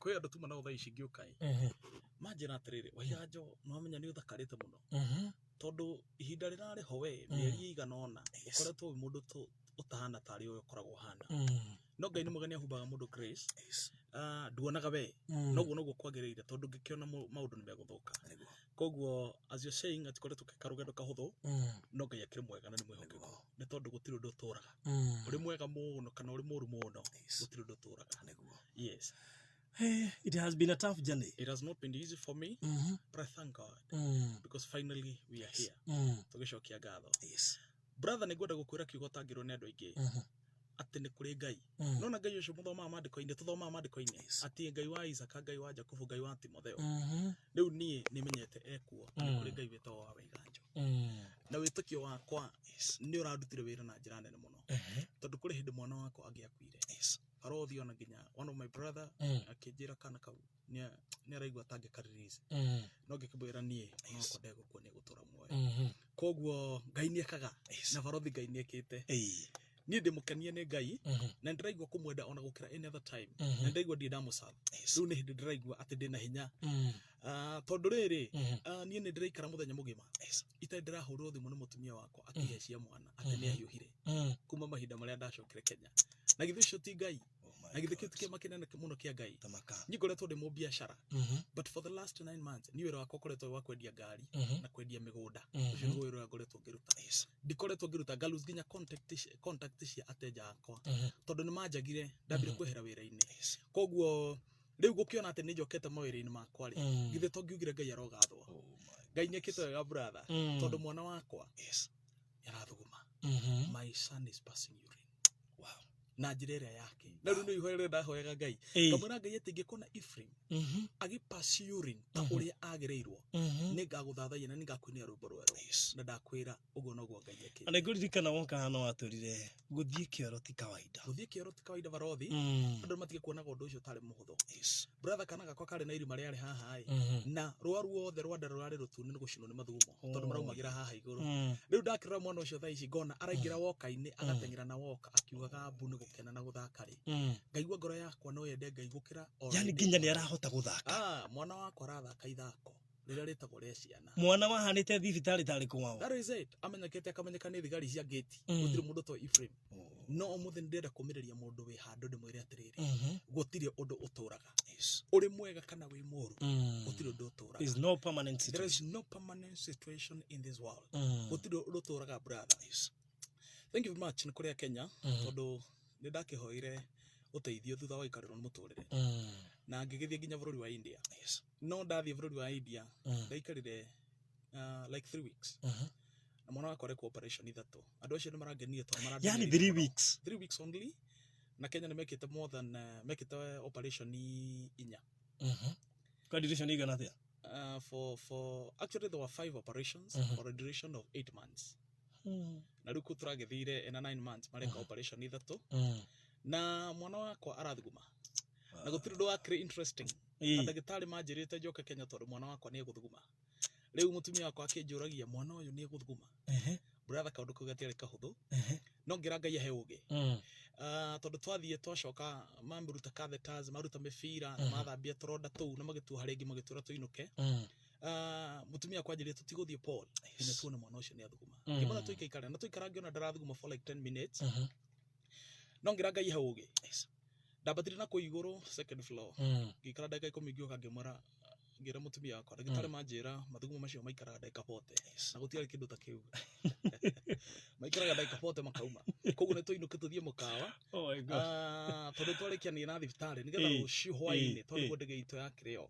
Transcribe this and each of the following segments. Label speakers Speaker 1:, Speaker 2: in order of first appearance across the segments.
Speaker 1: Kwĩ andũ tuma nao thaa ici ngĩũka ĩ, manjĩra atĩrĩrĩ, Waiganjo, nĩwamenya nĩ ũthakarĩte mũno, tondũ ihinda rĩrarĩ ho we mĩeri ĩigana ũna ũkoretwo wĩ mũndũ ũtahana tarĩ ũyũ ũkoragwo ũhana, no Ngai nĩ mwega, nĩ ahumbaga mũndũ grace. Ah, nduonaga we, noguo noguo kwagĩrĩire, tondũ ngĩkĩona maũndũ nĩ megũthũka. Koguo as you're saying, atikoretwo ke karũgendo kahũthũ, no Ngai akĩrĩ mwega na nĩ mwĩhokeku, nĩ tondũ gũtirĩ ũndũ ũtũraga ũrĩ mwega mũno kana ũrĩ mũru mũno, gũtirĩ ũndũ ũtũraga. Yes.
Speaker 2: Hey, it has been a tough journey.
Speaker 1: It has not been easy for me, but I thank God because finally we are here. Tũgĩcokia ngatho. Brother, nĩ ngwenda gũkwĩra kiugo ũtangĩrwo nĩ andũ aingĩ, atĩ nĩ kũrĩ Ngai. Nona Ngai ũcio mũthomaga maandĩko-inĩ, tũthomaga maandĩko-inĩ, atĩ Ngai wa Isaka, Ngai wa Jakubu, Ngai wa Timotheo. Rĩu niĩ nĩ menyete ekuo, na nĩ kũrĩ Ngai wĩtagwo wa Waiganjo, na wĩtĩkio wakwa nĩ ũrandutire wĩra na njĩra nene mũno, tondũ kũrĩ hĩndĩ mwana wakwa angĩakuire. Barothi, ona nginya one of my brother akĩnjĩra kana kau nĩ araigua atangĩka release, no ngĩkĩmwĩra niĩ ona wakwa ndegũkua, nĩ egũtũra muoyo. Koguo Ngai nĩ ekaga, na barothi, Ngai nĩ ekĩte. Niĩ ndĩmũkenie nĩ Ngai, na ndĩraigua kũmwenda ona gũkĩra any other time, na ndĩraigua ndirĩ ndamũcabu. Rĩu nĩ hĩndĩ ndĩraigua atĩ ndĩna hinya. Ah, tondũ rĩrĩ, ah, niĩ nĩ ndĩraikara mũthenya mũgima itarĩ ndĩrahũrwo thimũ nĩ mũtumia wakwa akĩhe cia mwana atĩ nĩ ahiũhire, kuma mahinda marĩa ndacokire Kenya. Na githĩ ũcio ti Ngai?
Speaker 2: Oh.
Speaker 1: Na githĩ kĩu ti kĩama kĩnene mũno kĩa Ngai?
Speaker 2: Tamaka.
Speaker 1: Niĩ ngoretwo ndĩ mũbiacara, but for the last 9 months niĩ wĩra wakwa ũkoretwo wĩ wa kwendia ngari na kwendia mĩgũnda. Ũcio nĩguo wĩra ũrĩa ngoretwo ngĩruta. Ndikoretwo ngĩruta, ngalose nginya contact cia ateja akwa, tondũ nĩ manjagire ndambire kwehera wĩra-inĩ. Koguo rĩu gũkĩona atĩ nĩ njokete mawĩra-inĩ makwa rĩ, githĩ to ngiugire Ngai arogathwo?
Speaker 2: Oh my.
Speaker 1: Ngai nĩ ekĩte wega, brother, tondũ mwana wakwa nĩ arathuguma. My son is passing urine na njĩra ĩrĩa yake, na rĩu nĩ ihoya rĩrĩa ndahoyaga Ngai, ngamwĩra Ngai atĩ ingĩkona Ephraim agĩpass urine ta ũrĩa agĩrĩirwo, nĩ ngagũthathaia na nĩ ngakuinĩra rwĩmbo rwerũ. Na ndakwĩra ũguo noguo Ngai ekĩte.
Speaker 2: Na nĩngũririkana woka hana watwĩrire gũthiĩ kĩoro ti kawaida.
Speaker 1: Gũthiĩ kĩoro ti kawaida, barothi. Andũ matige kuonaga ũndũ ũcio ũtarĩ mũhũthũ. Brother, kana gakwa karĩ na irima rĩarĩ haha ĩ, na rwa ruothe rwa nda rũrarĩ rũtune nĩ gũcinwo nĩ mathugumo, tondũ maraumagĩra haha igũrũ. Rĩu ndakĩrora mwana ũcio thaa ici, ngona araingĩra woka-inĩ, agateng'era na woka akiugaga mbu nĩ gũkena na gũthaka rĩ, ngaigua ngoro yakwa no yende Ngai gũkĩra
Speaker 2: Yani
Speaker 1: already.
Speaker 2: Nginya nĩ arahota gũthaka.
Speaker 1: Ah, mwana wakwa arathaka ithako rĩrĩa rĩtagwo rĩa ciana.
Speaker 2: Mwana wahanĩte thibitarĩ tarĩ kwao.
Speaker 1: That is it. Amenyekete, akamenyeka nĩ thigari cia gate. Gũtirĩ mũndũ to Ephraim. No ũmũthĩ nĩ ndĩrenda kũmĩrĩria mũndũ wĩ handũ, ndĩmwĩre atĩrĩrĩ, gũtirĩ ũndũ ũtũraga, ũrĩ mwega kana wĩ mũru, gũtirĩ ũndũ ũtũraga.
Speaker 2: Is no permanent
Speaker 1: There
Speaker 2: situation.
Speaker 1: is no permanent situation in this world. Gũtirĩ ũndũ ũtũraga, brother. Thank you very much nĩ kũrĩa Kenya, tondũ nĩ ndakĩhoire ũteithio thutha wa gũikarĩrwo nĩ mũtũrĩre, na ngĩgĩthiĩ nginya bũrũri wa India. No ndathiĩ bũrũri wa India, ndaikarire like 3 weeks, na mwana wakwa arekwo operation ithatũ. Andũ acio nĩ marangenia tondũ
Speaker 2: Yani
Speaker 1: marandeng'eririe
Speaker 2: 3
Speaker 1: mũno.
Speaker 2: weeks.
Speaker 1: 3 weeks only, na Kenya nĩ mekĩte more than mekĩte operation inya.
Speaker 2: Kwa duration igana atĩa?
Speaker 1: For actually there were five operations for a duration of 8 months, na rĩu kũu tũragĩthire ena 9 months mareka operation ithatũ, na mwana wakwa arathuguma na gũtirĩ ũndũ wakĩrĩ interesting. Ndagĩtarĩ manjĩrĩte njoke Kenya tondũ mwana wakwa nĩ egũthuguma. Rĩu mũtumia wakwa akĩnjũragia, mwana ũyũ nĩ egũthuguma? Brother, kaũndũ kau gatiarĩ kahũthũ, no ngĩra Ngai ahe ũgĩ. Ah, tondũ twathiĩ twacoka, mamĩruta catheters, maruta mĩbira, mathambia tũronda tũu na magĩtuoha rĩngĩ, magĩtwĩra tũinũke. Ah, mũtumia wakwa anjĩrire tũtigũthiĩ Paul nginya tuone mwana ũcio nĩ athuguma. Ngĩmwĩra tũikaikare, na tũikara ngĩona ndarathuguma for like 10 minutes, no ngĩra Ngai ahe ũgĩ. Ndambatire na kũu igũrũ second floor, ngĩikara ndagĩka 10, ngĩũka ngĩmwĩra, ngĩra mũtumia wakwa, ndagĩtarĩ manjĩra mathugumo macio maikaraga ndagĩka 40, na gũtiarĩ kĩndũ ta kĩu, maikaraga ndagĩka 40 makauma, koguo nĩ tũinũke tũthiĩ mũkawa.
Speaker 2: Oh my God.
Speaker 1: Ah, tondũ twarĩkiania na thibitarĩ nĩgetha rũciũ hwaĩ-inĩ, tondũ nĩguo ndege itũ ya kĩrĩo,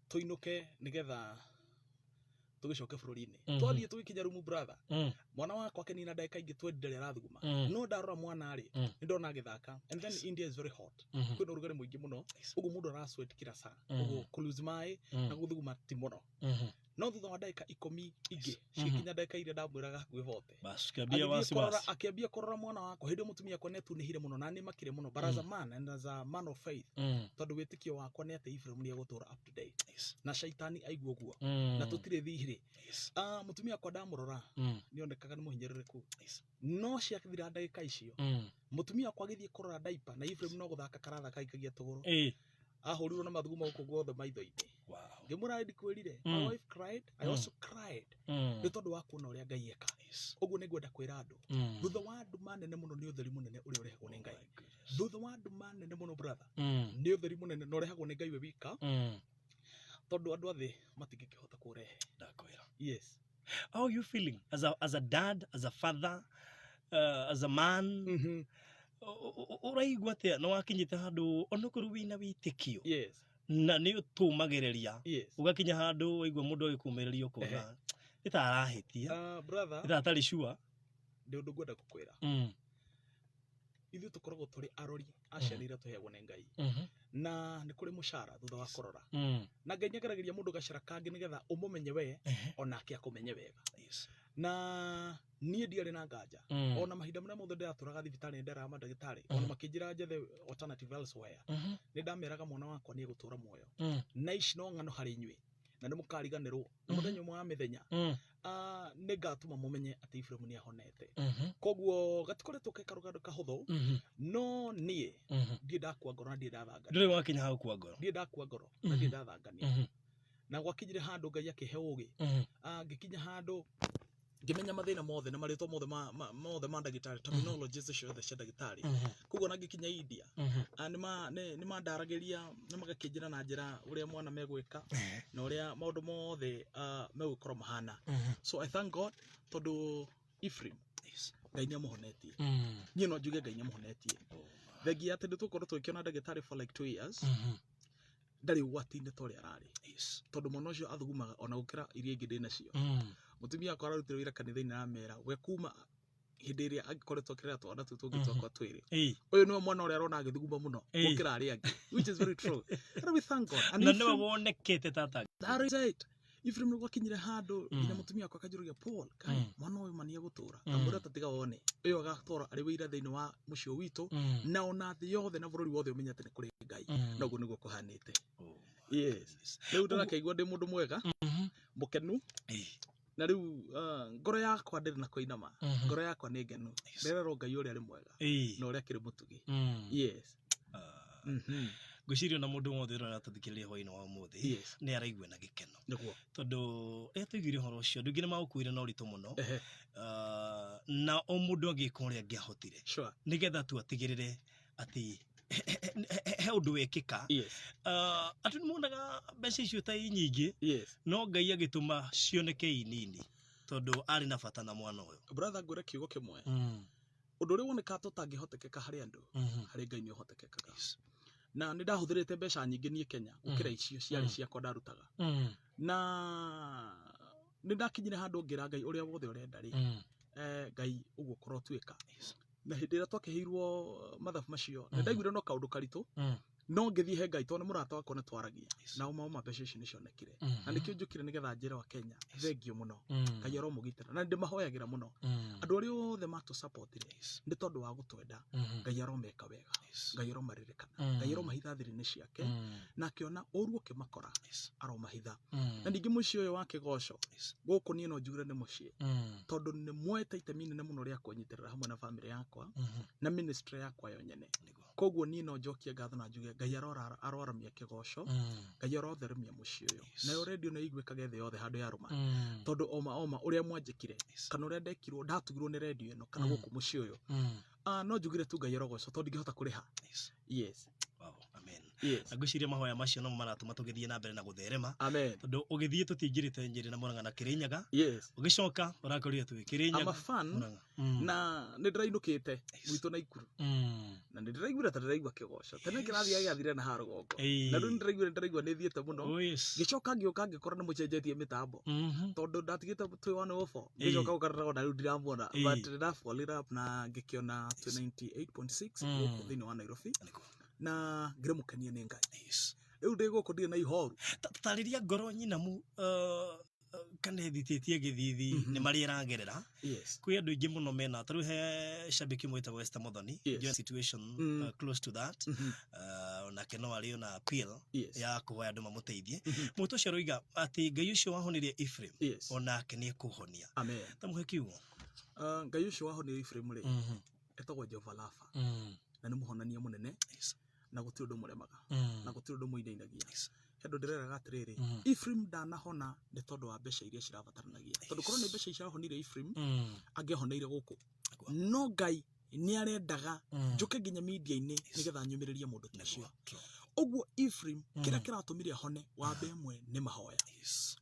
Speaker 1: tũinũke nĩgetha tũgĩcoke bũrũri-inĩ. Twathiĩ tũgĩkinya rumu, brother, mwana wakwa akĩnina ndagĩka ingĩ 20 ndarĩ arathuguma. No ndarora mwana rĩ, nĩ ndona agĩthaka. And then India is very hot, kwĩna ũrugarĩ mũingĩ mũno, ũguo mũndũ arasweat kila saa, ũguo kũ maĩ na gũthuguma ti mũno. No thutha wa ndagĩka 10 ingĩ cigĩkinya, ndagĩka iria ndamwĩraga hakuhĩ 40,
Speaker 2: Bas, kĩambia
Speaker 1: agĩthiĩ
Speaker 2: wasi
Speaker 1: kũrora,
Speaker 2: wasi.
Speaker 1: akĩambia kũrora mwana wakwa. Hĩndĩ ĩyo mũtumia wakwa nĩ atunĩhire mũno na nĩ makire mũno, but as a man and as a man of faith, tondũ wĩtĩkio wakwa nĩ atĩ Ephraim nĩ egũtũra up to date, na caitani aigua ũguo, na tũtirĩ thirĩ. Ah, mũtumia wakwa ndamũrora, nĩ onekaga nĩ mũhinyĩrĩrĩku, no ciathira ndagĩka icio, mũtumia wakwa agĩthiĩ kũrora diaper, na Ephraim no gũthaka karathaka aikagia tũgũrũ. Ahũrirwo na mathugumo gũkũ guothe maitho-inĩ. Ngĩmwĩra ndikwĩrire. My wife cried, I also cried, nĩ tondũ wa kuona ũrĩa Ngai eka. Ũguo nĩ ngwenda kwĩra andũ, thutha wa nduma nene mũno nĩ ũtheri mũnene ũrĩa ũrehagwo nĩ Ngai. Thutha wa nduma nene mũno, brother, nĩ ũtheri mũnene na ũrehagwo nĩ Ngai we wika, tondũ andũ a thĩ matingĩkĩhota kũrehe.
Speaker 2: Ndakwĩra.
Speaker 1: Yes.
Speaker 2: How are you feeling as a dad, as a father, as a man? Ũraigua atĩa na wakinyĩte handũ onokorwo wĩna wĩtĩkio na nĩ ũtũmagĩrĩria, ũgakinya handũ waigua mũndũ agĩkũmĩrĩria ũkona nĩ ta arahĩtia,
Speaker 1: Brother,
Speaker 2: nĩ ta atarĩ sure?
Speaker 1: Ndĩ ũndũ ngwenda gũkwĩra. Ithuĩ tũkoragwo tũrĩ arori a ciana iria tũheagwo nĩ Ngai, na nĩ kũrĩ mũcara thutha wa kũrora, na Ngai nĩageragĩria mũndũ gacĩra kangĩ nĩgetha ũmũmenye we onake akũmenye wega. Na niĩ ndiarĩ na nganja. Ona mahinda marĩa mothe ndĩratũraga thibitarĩ, nĩ nderaga mandagĩtarĩ, ona makĩnjĩra njethe alternative elsewhere, nĩ ndameraga mwana wakwa nĩ egũtũra muoyo, na ici no ng'ano harĩ inyuĩ na nĩ mũkariganĩrwo na mũthenya ũmwe wa mĩthenya. Nĩ ngatũma mũmenye atĩ Ephraim nĩ ahonete. Koguo gatikoretwo ke karũgano kahũthũ, no niĩ ndirĩ ndakua ngoro na ndirĩ ndathangania.
Speaker 2: Ndũrĩ wakinya hau kwa ngoro?
Speaker 1: Ndirĩ ndakua ngoro na ndirĩ ndathangania. Na gwakinyire handũ Ngai akĩhe ũgĩ. Ngĩkinya handũ ngĩmenya mathĩna mothe na marĩtwa mothe mothe ma ndagĩtarĩ, terminologies ciothe cia ndagĩtarĩ. Koguo na ngĩkinya India, nĩ mandaragĩria na magakĩnjĩra na njĩra ũrĩa mwana megwĩka na ũrĩa maũndũ mothe megũkorwo mahana. So I thank God tondũ Ephraim, Ngai nĩ amũhonetie. Niĩ no njuge Ngai nĩ amũhonetie, thengia atĩ nĩ tũkorwo tũgĩkĩona ndagĩtarĩ for like 2 years. Ndarĩ ũgwati-inĩ ta ũrĩa ararĩ, tondũ mwana ũcio athugumaga ona gũkĩra iria ingĩ ndĩ nacio. Mũtumia wakwa ararutire wĩra kanitha-inĩ, aramera we kuma hĩndĩ ĩrĩa angĩkoretwo akĩrera twana tũu tũngĩ twakwa twĩrĩ, ũyũ nĩwe mwana ũrĩa arona agĩthuguma mũno gũkĩra arĩa angĩ, which is very true, and we thank God. And
Speaker 2: Na nĩwe wonekete tata.
Speaker 1: That is it. Ephraim nĩ gwakinyire handũ nginya mũtumia wakwa akanjũragia, "Paul, kai mwana ũyũ ma nĩ egũtũra?" Kamwĩra ta tiga wone ũyũ agatũra arĩ wĩira thĩinĩ wa mũciĩ ũyũ witũ, na ona thĩ yothe na bũrũri wothe ũmenye atĩ nĩ kũrĩ Ngai. Na ũguo nĩguo kũhanĩte. Yes, rĩu ndĩrakĩigua ndĩ mũndũ mwega, mũkenu, na rĩu ngoro yakwa ndĩrĩ na kũinama. Ngoro yakwa nĩ ngenu. Ndĩrerwo Ngai ũrĩa arĩ mwega na ũrĩa akĩrĩ mũtugi. Yes.
Speaker 2: Ngwĩciria ona mũndũ wothe ũrĩa ũratũthikĩrĩria hwaĩ-inĩ wa ũmũthĩ nĩ araigua na gĩkeno, tondũ rĩrĩa tũiguire ũhoro ũcio, andũ aingĩ nĩ maũkuire na ũritũ mũno. Na o mũndũ agĩka ũrĩa angĩahotire nĩgetha tu atigĩrĩre atĩ he ũndũ wekĩka. Andũ nĩ monaga mbeca icio ta i nyingĩ, no Ngai agĩtũma cioneke i nini tondũ arĩ na bata na mwana ũyũ.
Speaker 1: Brother, ngwĩre kiugo kĩmwe. Ũndũ ũrĩa wonekaga ta ũtangĩhotekeka harĩ andũ, harĩ Ngai nĩ ũhotekekaga. Na nĩ ndahũthĩrĩte mbeca nyingĩ niĩ Kenya gũkĩra icio ciarĩ ciakwa ndarutaga, na nĩ ndakinyire handũ ngĩra Ngai, ũrĩa wothe ũrenda rĩ, Ngai ũguo korwo tuĩka. Na hĩndĩ ĩrĩa twakĩheirwo mathabu macio, nĩ ndaiguire no kaũndũ karitũ, no ngĩthiĩ he Ngai tondũ nĩ mũrata wakwa, nĩ twaragia na ũma mbeca icio nĩ cionekire. Na nĩkĩo njũkire nĩgetha njĩre wa Kenya thengio mũno. Ngai aromũgitĩra na ndĩmahoyagĩra mũno andũ arĩa othe matũsupportire nĩ tondũ wa gũtwenda. Ngai aromeka wega, Ngai aromaririkana, Ngai aromahitha thiri-inĩ ciake, na akĩona ũru ũkĩmakora aromahitha. Na ningĩ mũciĩ ũyũ wa Kĩgoco gũkũ, niĩ no njugire nĩ mũciĩ, tondũ nĩ muoete itemi inene mũno rĩa kũnyitĩrĩra hamwe na bamĩrĩ yakwa na ministry yakwa yo nyene. Koguo niĩ no njokie ngatho na njuge Ngai aroaramia Kĩgoco, Ngai arotheremia mũciĩ ũyũ, nayo redio nĩ ĩiguĩkage thĩ yothe handũ yarũma, tondũ oma oma ũrĩa mwanjĩkire kana ũrĩa ndekirwo ndatugirwo nĩ redio ĩno kana gũkũ mũciĩ ũyũ, no njugire tu Ngai arogocwo tondũ ndingĩhota kũrĩha. Yes.
Speaker 2: Wow, amen.
Speaker 1: Yes.
Speaker 2: Na ngwĩciria mahoya macio nomo maratũma tũgĩthiĩ na mbere na gũtherema,
Speaker 1: Amen.
Speaker 2: Tondũ ũgĩthiĩ tũtiingĩrĩte Nyĩrĩ na Mũrang'a na Kĩrĩnyaga, ũgĩcoka ũrakorire twĩ Kĩrĩnyaga.
Speaker 1: I'm a fan.
Speaker 2: Mũrang'a.
Speaker 1: Na nĩ ndĩrainũkĩte gwitũ Naikuru, na nĩ ndĩraiguire ta ndĩraigua Kĩgoco tene kĩrathiĩ gĩathire na haha rũgongo, na rĩu nĩ ndĩraiguire ndĩraigua nĩ thiĩte mũno. Ngĩcoka ngĩũka ngĩkora nĩ mũcenjetie mĩtambo, tondũ ndatigĩte twĩ 104, ngĩcoka gũkarora na rĩu ndiramuona, but nĩ ndafollow up na ngĩkĩona twĩ 98.6 gũkũ thĩinĩ wa Nairobi, na ngĩrĩmũkenie nĩ Ngai. Rĩu ndĩ gũkũ ndirĩ na ihoru.
Speaker 2: Tarĩria ngoro nyinamu kana ĩthitĩtie gĩthithi nĩ marĩa ĩragerera. Kwĩ andũ aingĩ mũno mena ta rĩu he shabiki ũmwe wĩtagwo Esther Muthoni. Join situation close to that. Onake no arĩ ona appeal ya kũhoya andũ mamũteithie. Mũtũ ũcio aroiga atĩ Ngai ũcio wahonirie Ephraim onake nĩ ekũhonia.
Speaker 1: Amen.
Speaker 2: Tamũhe kiugo.
Speaker 1: Ngai ũcio wahonirie Ephraim rĩ, etagwo Jehova Rafa, na nĩ mũhonania mũnene. Na gũtirĩ ũndũ mũremaga, na gũtirĩ ũndũ mũinainagia. He andũ ndĩreraga atĩrĩrĩ, Ephraim ndanahona nĩ tondũ wa mbeca iria cirabataranagia, tondũ korwo nĩ mbeca cirahonire Ephraim, angĩahoneire gũkũ. No Ngai nĩ arendaga njũke nginya media-inĩ nĩgetha nyũmĩrĩrie mũndũ ta ũcio. Ũguo Ephraim, kĩrĩa kĩratũmire ahone wambe ĩmwe nĩ mahoya.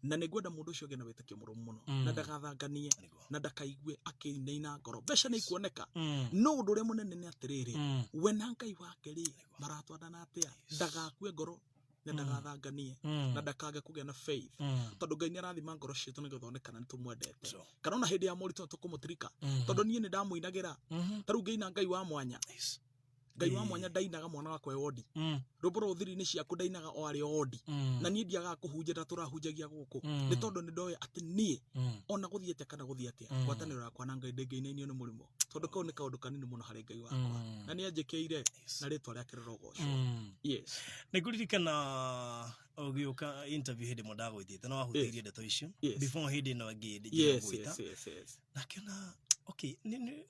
Speaker 1: Na nĩ ngwenda mũndũ ũcio agĩe na wĩtĩkio mũrũmu mũno, na ndagathanganie, na ndakaigue akĩinaina ngoro. Mbeca nĩ ikuoneka, no ũndũ ũrĩa mũnene nĩ atĩrĩrĩ, we na Ngai wake rĩ, maratwarana atĩa? Ndagakue ngoro na ndagathanganie, na ndakage kũgĩa na faith, tondũ Ngai nĩ arathima ngoro citũ nĩgetha one kana nĩ tũmwendete, kana ona hĩndĩ ya moritũ nĩ tũkũmũtirika. Tondũ niĩ nĩ ndamũinagĩra. Ta rĩu ngĩina Ngai wa mwanya, Ngai wa mwanya, ndainaga mwana wakwa e wondi. Rwĩmbo rwa thiri-inĩ ciaku ndainaga o arĩ o wondi. Na niĩ ndiagaga kũhunjia ta tũrahunjagia gũkũ, nĩ tondũ nĩ ndoĩ atĩ niĩ, ona gũthiĩ atĩa kana gũthiĩ atĩa, ngwatanĩro yakwa na Ngai ndĩngĩinainio nĩ mũrimũ, tondũ kau nĩ kaũndũ kanini mũno harĩ Ngai wakwa, na nĩ anjĩkĩire, na rĩtwa rĩake rĩrogocwo. Yes.
Speaker 2: Nĩ ngũririkana ũgĩũka interview hĩndĩ ĩmwe ndagwĩtĩte na wahutĩirie ndeto icio before hĩndĩ ĩno ĩngĩ
Speaker 1: gwĩta.
Speaker 2: Na ngĩona okay, nĩ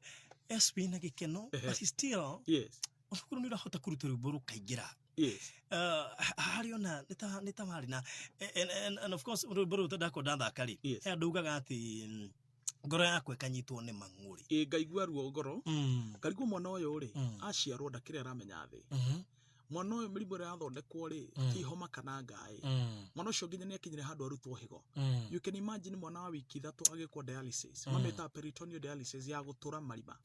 Speaker 2: SP na gĩkeno, but still onakorwo nĩ ũrahota kũruta rwĩmbo rũkaingĩra, harĩ ona nĩ ta warĩ na and of course rwĩmbo rũrũ ndakorwo ndathaka rĩ, he andũ ugaga atĩ ngoro yakwa ĩkanyitwo nĩ mang'ũrĩ.
Speaker 1: Ĩ, ngaigua ruo ngoro, ngarigwo mwana ũyũ rĩ, aciarwo ndakĩrĩ aramenya thĩ. Mwana ũyũ mĩrimũ ĩrĩa yathondekwo rĩ, ti homa kana ngaĩ. Mwana ũcio nginya nĩ akinyire handũ arutwo higo. You can imagine mwana wa wiki 3 agĩkwo dialysis, mamĩtaga peritoneal dialysis, ya gũtũra marima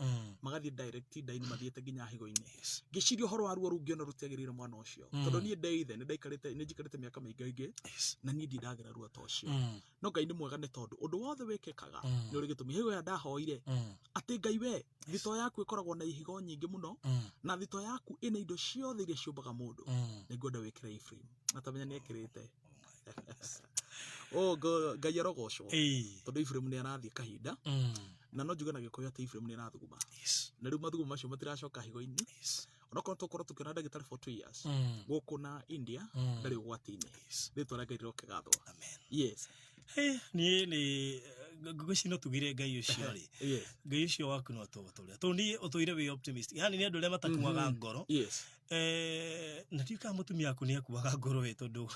Speaker 1: magathiĩ direct nda-inĩ, mathiĩte nginya higo-inĩ. Ngĩciria ũhoro wa ruo rũu, ngĩona rũtiagĩrĩire mwana ũcio, tondũ niĩ ndĩ ithe, nĩ ndaikarĩte, nĩ njikarĩte mĩaka mĩingaingĩ, na niĩ ndirĩ ndagera ruo ta ũcio. No Ngai nĩ mwega, nĩ tondũ ũndũ wothe wĩkĩkaga nĩ ũrĩ gĩtũmi. Hĩgo ya ndahoire atĩ Ngai we, thito yaku ĩkoragwo na ihigo nyingĩ mũno, na thito yaku ĩna indo ciothe iria ciũmbaga mũndũ, nĩ ngwenda wĩkĩre Ephraim, na tamenya nĩ ekĩrĩte. Oh, Ngai arogocwo, tondũ Ephraim nĩ arathiĩ kahinda, na no njuge na Gĩkũyũ atĩ Ephraim nĩ arathuguma, na rĩu mathugumo macio matiracoka higo-inĩ, onokorwo tũkorwo tũkĩona ndagĩtarĩ for 2 years gũkũ na India, ndarĩ ũgwati-inĩ. Rĩtwa rĩa Ngai rĩrokĩgathwo.
Speaker 2: Amen.
Speaker 1: Yes.
Speaker 2: Hey, niĩ nĩ ngwĩciria no tugire Ngai ũcio rĩ, Ngai ũcio waku no atũgũtũrĩa, tondũ niĩ ũtũire wĩ optimist, yani nĩ andũ arĩa matakuaga ngoro. Na ndiũĩ kana mũtumia waku nĩ akuaga ngoro we, tondũ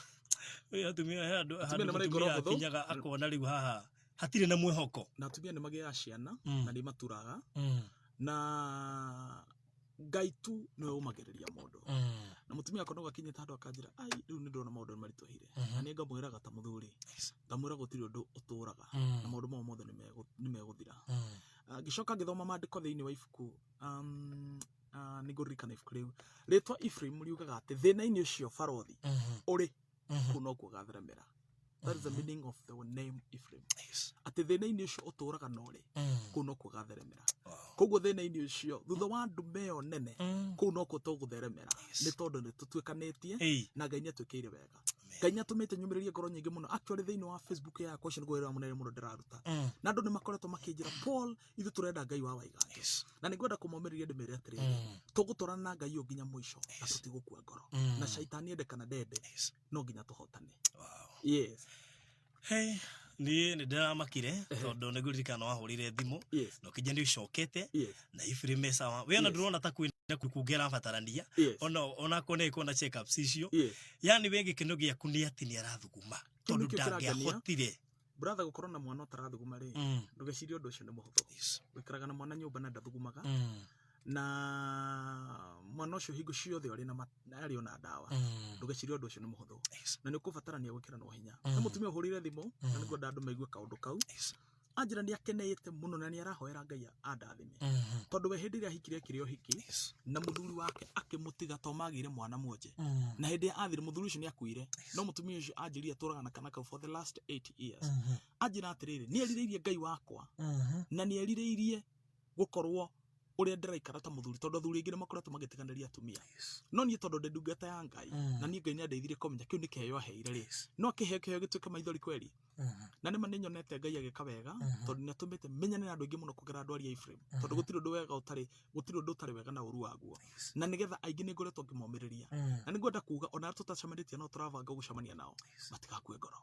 Speaker 2: we atumia, he andũ
Speaker 1: Atumia
Speaker 2: handũ
Speaker 1: nĩ marĩ ngoro
Speaker 2: mũtumia
Speaker 1: hũthũ.
Speaker 2: akinyaga akona rĩu haha hatirĩ na mwĩhoko.
Speaker 1: Na atumia nĩ magĩaga ciana, na nĩ maturaga, na Ngai tu nĩwe ũmagĩrĩria mũndũ. Na mũtumia wakwa no gakinyĩte handũ akanjĩra, "Ai, rĩu nĩ ndĩrona maũndũ nĩ maritũhire." Na niĩ ngamwĩraga ta mũthuri, ngamwĩra gũtirĩ ũndũ ũtũraga, na maũndũ mau mothe nĩ megũthira. Ngĩcoka ngĩthoma maandĩko thĩinĩ wa ibuku, nĩ ngũririkana ibuku rĩu. Rĩtwa Ephraim riugaga atĩ thĩna-inĩ ũcio barothi ũrĩ, kũu nokuo gatheremera. That is the meaning of the name Ephraim, atĩ thĩna-inĩ ũcio ũtũraga na ũrĩ, kũu nokuo gatheremera. Koguo thĩna-inĩ ũcio, thutha wa ndume ĩyo nene, kũu nokuo tũgũtheremera, nĩ tondũ nĩ tũtuĩkanĩtie, na Ngai nĩ atwĩkĩire wega. Ngai nĩ atũmĩte nyũmĩrĩrie ngoro nyingĩ mũno. Actually, thĩinĩ wa Facebook yakwa, ũcio nĩguo wĩra mũnene mũno ndĩraruta, na andũ nĩ makoretwo makĩnjĩra, "Paul, ithuĩ tũrenda Ngai wa Waiganjo." Na nĩ ngwenda kũmomĩrĩria ndĩmere atĩrĩrĩ, tũgũtwarana na Ngai ũyũ nginya mũico, na tũtigũkua ngoro, na caitani ende kana ndende, no nginya tũhotane. Yes.
Speaker 2: Hey, niĩ nĩ ndĩramakire, tondũ nĩ ngũririkana wahũrire thimũ na ũkĩnjia nĩ ũcokete na Ephraim me sawa. We ona ndũrona ta kwĩna kũngĩ arabatarania, ona onakorwo nĩ ĩkorwo na check-ups icio. Yani we gĩkeno gĩaku nĩ atĩ nĩ arathuguma,
Speaker 1: Kĩu
Speaker 2: tondũ
Speaker 1: nĩkĩo kĩrangenia.
Speaker 2: ndangĩahotire.
Speaker 1: Brother, gũkorwo na mwana ũtarathuguma rĩ, ndũgecirie ũndũ ũcio nĩ mũhũthũ. Wĩkaraga na mwana nyũmba na ndathugumaga, na mwana ũcio hingo ciothe arĩ na arĩ ona ndawa. Ndũgecirie ũndũ ũcio nĩ mũhũthũ, na nĩ ũkũbatarania gwĩkĩranwo hinya. Na mũtumia ũhũrĩire thimũ, na nĩngwenda andũ maigue kaũndũ kau, anjĩra nĩ akenete mũno na nĩ arahoera Ngai andathime, tondũ we hĩndĩ ĩrĩa ahikire ekire ũhiki na mũthuri wake akĩmũtiga to magĩire mwana mwonje, na hĩndĩ ĩrĩa athire mũthuri ũcio nĩ akuire. No mũtumia ũcio anjĩrire atũraga na kana kau for the last 8 years. Anjĩra atĩrĩrĩ, nĩ erirĩirie Ngai wakwa, na nĩ erirĩirie gũkorwo ũrĩa ndĩraikara ta mũthuri, tondũ athuri aingĩ nĩ makoretwo magĩtiganĩria atumia. No niĩ tondũ ndĩ ndungata ya Ngai, na niĩ Ngai nĩ andeithirie kũmenya kĩu nĩ kĩheo aheire rĩ, no kĩheo, kĩheo gĩtuĩke maithori kweri. Na nĩma nĩ nyonete Ngai agĩka wega, tondũ nĩ atũmĩte menyane na andũ aingĩ mũno kũgerera ndwari ya Ephraim, tondũ gũtirĩ ũndũ wega ũtarĩ, gũtirĩ ũndũ ũtarĩ wega na ũru waguo. Na nĩgetha aingĩ nĩ ngoretwo ngĩmomĩrĩria, na nĩ ngwenda kuga ona arĩa tũtacemanĩtie nao tũrabanga gũcemania nao, matigakue ngoro.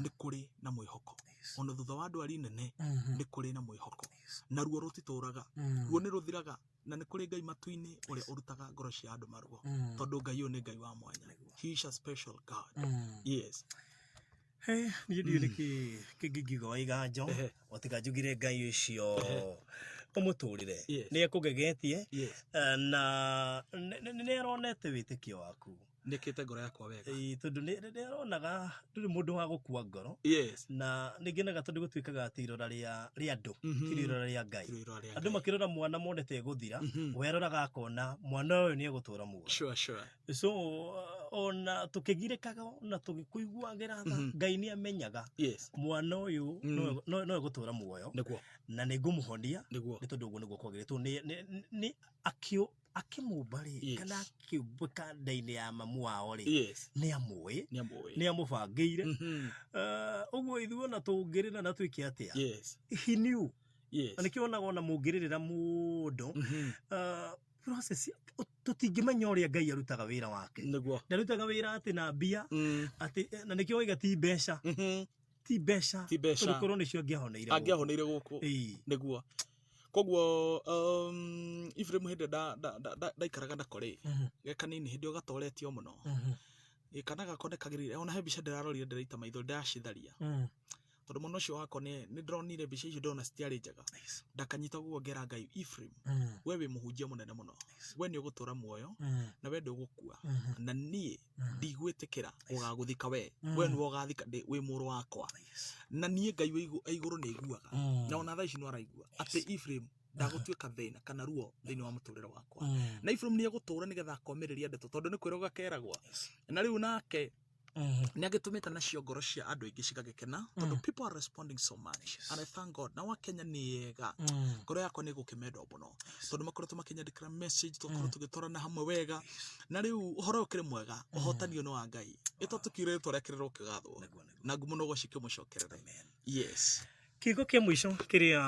Speaker 1: Nĩ kũrĩ na mwĩhoko. Ona thutha wa ndwari nene, nĩ kũrĩ na mwĩhoko. Na ruo rũtitũraga, ruo nĩ rũthiraga, na nĩ kũrĩ Ngai matu-inĩ ũrĩa ũrutaga ngoro cia andũ maruo. Tondũ Ngai ũyũ nĩ Ngai wa mwanya. He is a special God. Yes.
Speaker 2: Hey, niĩ ndiũĩ nĩkĩ kĩngĩ ingiuga wa iganjo otiga njugire Ngai ũcio ũmũtũrĩre. Nĩ ekũgegetie. Na nĩ aronete wĩtĩkio waku.
Speaker 1: Nĩkĩte ngoro yakwa wega.
Speaker 2: Ĩĩ, tondũ nĩ aronaga ndũrĩ mũndũ wa gũkua ngoro. Na nĩ ngenaga tondũ gũtuĩkaga atĩ irora rĩa andũ ti irora rĩa Ngai. Andũ makĩrora mwana monete egũthira, we aroraga akona mwana ũyũ nĩ egũtũra muoyo.
Speaker 1: Sure, sure.
Speaker 2: So ona tũkĩgirĩkaga ona tũgĩkũiguagĩra tha, Ngai nĩ amenyaga mwana ũyũ no egũtũra muoyo. Na nĩ ngũmũhonia nĩ tondũ ũguo nĩguo kwagĩrĩire. Tondũ nĩ akĩmũmba rĩ, kana akĩũmbĩka nda-inĩ ya mamu wao rĩ, nĩ amũĩ, nĩ amũbangĩire. Ũguo ithuĩ ona tũngĩrĩra na twĩke atĩa, he knew. Na nĩkĩo wonaga ona mũngĩrĩrĩra mũndũ, process tũtingĩmenya ũrĩa Ngai arutaga wĩra wake. Ndarutaga wĩra atĩ na mbia, atĩ na nĩkĩo waiga ti mbeca. Ti mbeca.
Speaker 1: Ti mbeca.
Speaker 2: Tondũ korwo nĩcio angĩahoneire
Speaker 1: gũkũ. Angĩahoneire gũkũ. Nĩguo. Koguo Ephraim hĩndĩ ndaikaraga nako rĩ, ge kanini hĩndĩ ĩyo gatoretio mũno. Kana gakwa nĩ kagĩrĩire, ona he mbica ndĩrarorire ndĩraita maitho ndĩracitharia. Tondũ mwana ũcio wakwa nĩ ndĩronire mbica icio ndĩrona citiarĩ njega. Ndakanyita ũguo ngera Ngai, Ephraim, we wĩ mũhunjia mũnene mũno. We nĩ ũgũtũra muoyo, na we ndũgũkua. Na niĩ ndigwĩtĩkĩra gũgagũthika we. We nĩwe ũgathika wĩ mũrũ wakwa. Na niĩ Ngai wĩ igũrũ nĩ aiguaga. Na ona thaa ici no araigua atĩ Ephraim ndagũtuĩka thĩna kana ruo thĩinĩ wa mũtũrĩre wakwa. Na Ephraim nĩ egũtũra nĩgetha akomĩrĩria ndeto, tondũ nĩ kwĩrwo gakeragwo. Na rĩu nake nĩ agĩtũmĩte nacio ngoro cia andũ aingĩ cigagĩkena, tondũ people are responding so much. And I thank God. Na wa Kenya nĩ ega. Ngoro yakwa nĩ ĩgũkĩmendwo mũno, tondũ makoretwo makĩnyandĩkĩra message, tũgakorwo tũgĩtwarana hamwe wega. Na rĩu ũhoro ũyũ ũkĩrĩ mwega, ũhotani ũyũ nĩ wa Ngai. Ĩtwa tũkiure rĩtwa rĩake rĩrokĩgathwo, na ngumo na ũgoci kĩmũcokerere. Yes.
Speaker 2: Kiugo kĩa mũico kĩrĩa